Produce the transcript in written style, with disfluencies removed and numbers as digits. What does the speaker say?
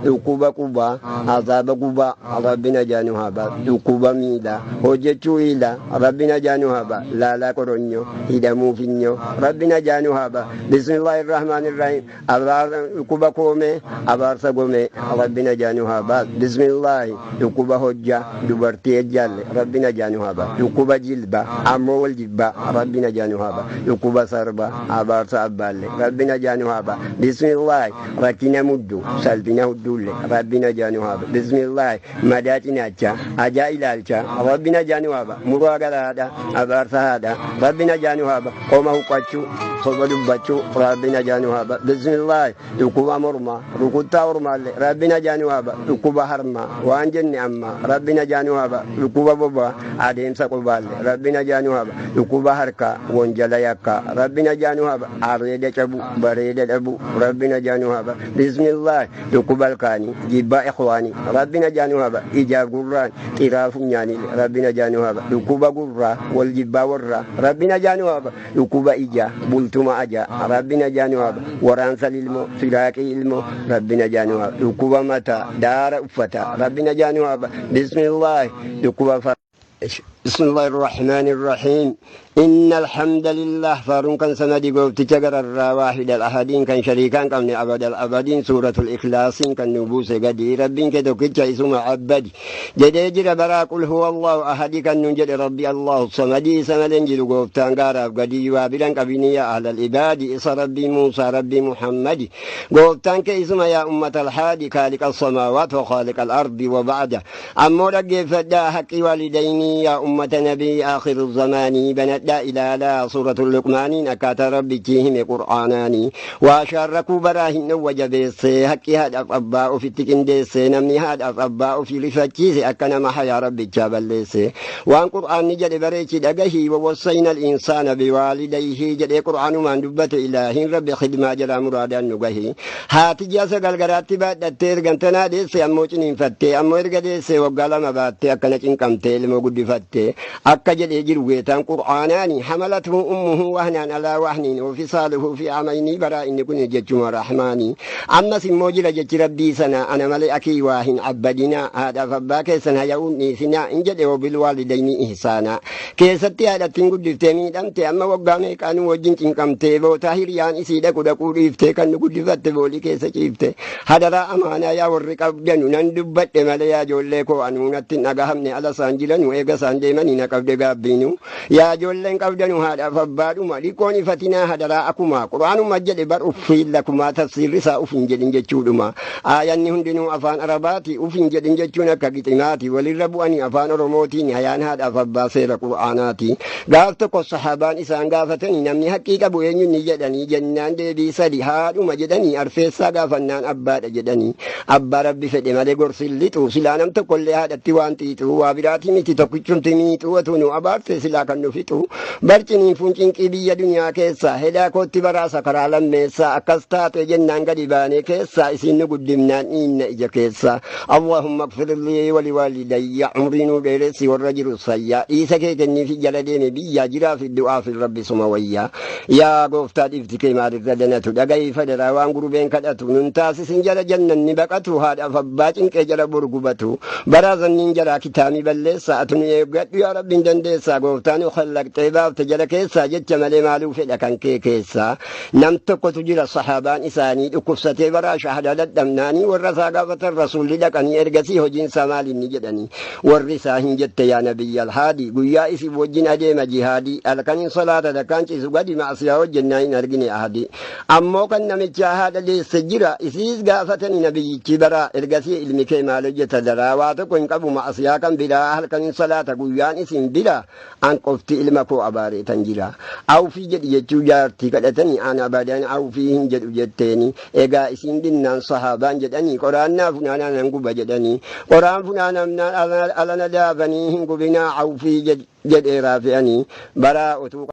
Dhukkuba qubaa, azaaba gubaa, Rabbi najaa nu haa baasu. Dhukkuba miilaa, hojjechuu hiilaa, Rabbi najaa nu haa baasu. Laalaa qoronyoo, hidhamuu finyoo, Rabbi najaa nu haa baasu. Bismillaahi Rahmaani Rahiim. Dhukkuba koomee, abaarsa gomee, Rabbi najaa nu haa baasu. Bismillaahi dhukkuba hojjaa, dubartii ejjaalle, Rabbi najaa nu haa baasu. Dhukkuba jilbaa, ammoo wal jibbaa, Rabbi najaa nu haa baasu. Dhukkuba sarbaa, abaarsa abbaalle, Rabbi najaa nu haa baasu. Bismillaahi rakkina mudduu, salphina hudduulle, Rabbi najaa nu haa baasu. Bismillaahi madaa cinaachaa, ajaa ilaalchaa, Rabbi najaa nu haa baasu. Muraa garaadha, abaarsa haadha, Rabbi najaa nu haa baasu. Qoma huqqachuu, soba dubbachuu, Rabbi najaa nu haa baasu. Bismillaahi dhukkuba mormaa, rukuttaa ormaallee, Rabbi najaa nu haa baasu. Dhukkuba harmaa, waan jenne ammaa, Rabbi najaa nu haa baasu. Dhukkuba bobaa, adeemsa qobaallee, Rabbi najaa nu haa baasu. Dhukkuba harkaa, wanjala yakkaa, Rabbi najaa nu haa baasu. Areeda cabuu, bareeda dhabuu, Rabbi najaa nu haa baasu. Bismillaahi dhukkuba ilkaanii, jibbaa ikhwaanii, Rabbi najaa nu haa baasu. Ijaaf gurraan, xiraa funyaaniilee, Rabbi najaa nu haa baasu. Dhukkuba gurraa, wal jibbaa warraa, Rabbi najaa nu haa baasu. Dhukkuba ijaa, bultuma ajaa, Rabbi najaa nu haa baasu. Waraansa ilmoo, firaaqii ilmoo, Rabbi najaa nu haa baasu. Dhukkuba mataa, daara uffataa, Rabbi najaa nu haa baasu. Bismillaahi dhukkuba بسم الله الرحمن الرحيم. إن الحمد لله فارون كان سندي قوفتي قرر واحد الأحدين كان شريكان كان أبد الأبدين. سورة الإخلاص كان نبوس قدي ربين كدوكتش اسم عبد جدي برا قل هو الله أحد كان ننجد ربي الله الصمدي سمدن جل قوفتان قارب قدي وابلان قبيني يا أهل العباد إس ربي موسى ربي محمد قوفتان كاسم يا أمة الحادي خالق السماوات وخالق الأرض وبعده أمو رقي فدا حق والديني يا أمة نبي آخر الزمان بنت لا إله لا سورة اللقمان أكات ربي كيهم قرآناني وشاركوا براهن وجبيس حكي هذا أباء في التكنديس نمني هذا أباء في رفتيس أكنا ما حيا ربي جابليس وان قرآن نجد بريك دقه ووصينا الإنسان بوالديه جد قرآن من دبت إله ربي خدمة جرى مرادا نقه هاتي جاسا قلقرات بعد التير قنتنا ديس أموتنين فتي أمو إرقديس وقال ما باتي أكنا كنكمتي لمو فتي أكجد يجر ويتان قرآناني حملته أمه وهنا على وهن وفصاله في عامين برا إن كن جتشم رحماني أما سموجل جت ربي سنة أنا ملئكي واهن عبدنا هذا فباك سنة يوني سنة إن جد وبالوالدين إحسانا كيستي هذا تنقل دفتمي دمت أما وقامي كانوا وجن تنقمت بوتاهريان إسيدا كدا كوريفت كان نقول فت بولي كيس شيفت هذا را أمانا يا ورق أبدن نندبت مليا جوليكو أنونت نجاهمني على سانجلن وإيجا سانديمني نقبل قابينو يا جولين قبلن هذا فبادو مالكوني فتنا هذا أكما قرآن مجد بر أفيل لكما تفسير رسا أفنجل جتشودما آيان هندنو أفان أرباتي أفنجل جتشونا كجتماتي وللربواني أفان رموتي هيان هذا فباسير قرآناتي قالتك الصحابان إسان قافتني نمني حقيقة بوين نجدني جنان دي سدي هادو مجدني أرفيسا قافنان أباد جدني أبا ربي فدي مالي قرسل لتو سلانم تقول هذا التوان تيتو وابراتي متي تقشن تميتو وتونو أبارت سلا كنو فتو barciniin funcinqii biyya duniyaa keessaa hedaa kootti baraasa karaa lammeessaa akkas taate jennaan gadi baanee keessaa isin nu guddifnaan dhiinna ija keessaa. Allahumma ighfir lii waliwaalidayya umrii nuu dheeressi warra jiru sayyaa dhiisa kee kenniifi jala deeme biyyaa jiraa fi du'aa fi rabbi suma wayyaa. Yaa gooftaa dhiifti kee maalirra danatu dhagayii fadaraa waan gurbeen kadhatu nun taasisin jala jannan ni baqatu haadhaaf abbaa cinqee jala borgubatu baraazanniin jalaa kitaamii balleessaa atu nu eeggadhu yaa rabbiin dandeessaa gooftaa nu khallaqxee baafte jala keessaa jecha malee maaluu fedha kan kee keessaa. Nam tokkotu jira sahaabaan isaanii dhukkubsatee baraa shahadaa dadhabnaanii warra isaa gaafatan rasuulli dhaqanii ergasii hojiin isaa maal inni jedhanii warri isaa hin jette yaa nabiyya alhaadii guyyaa isin wajjin adeema jihaadii halkaniin salaata dakkaan ciisu gadi maasiyaa hojjennaa hin argine ahadii ammoo kan namichaa haadha deesse jira isiis gaafatanii nabiyyichi baraa ergasii ilmi kee maal hojjeta daraa waa tokko hin qabu maasiyaa kan biraa halkaniin salaata guyyaan isin bira an qofti ilma koo abaaree tan jira awfii jedhi jechuu jaartii kadhatanii an abadan awfii hin jedhu jetteeni egaa isin dinnaan sahaabaan jedhanii qoraannaa funaanaa nan guba jedhanii qoraan funaanamnaan alana daabanii hin gubinaa awfii jedhee raafi'anii baraa utuu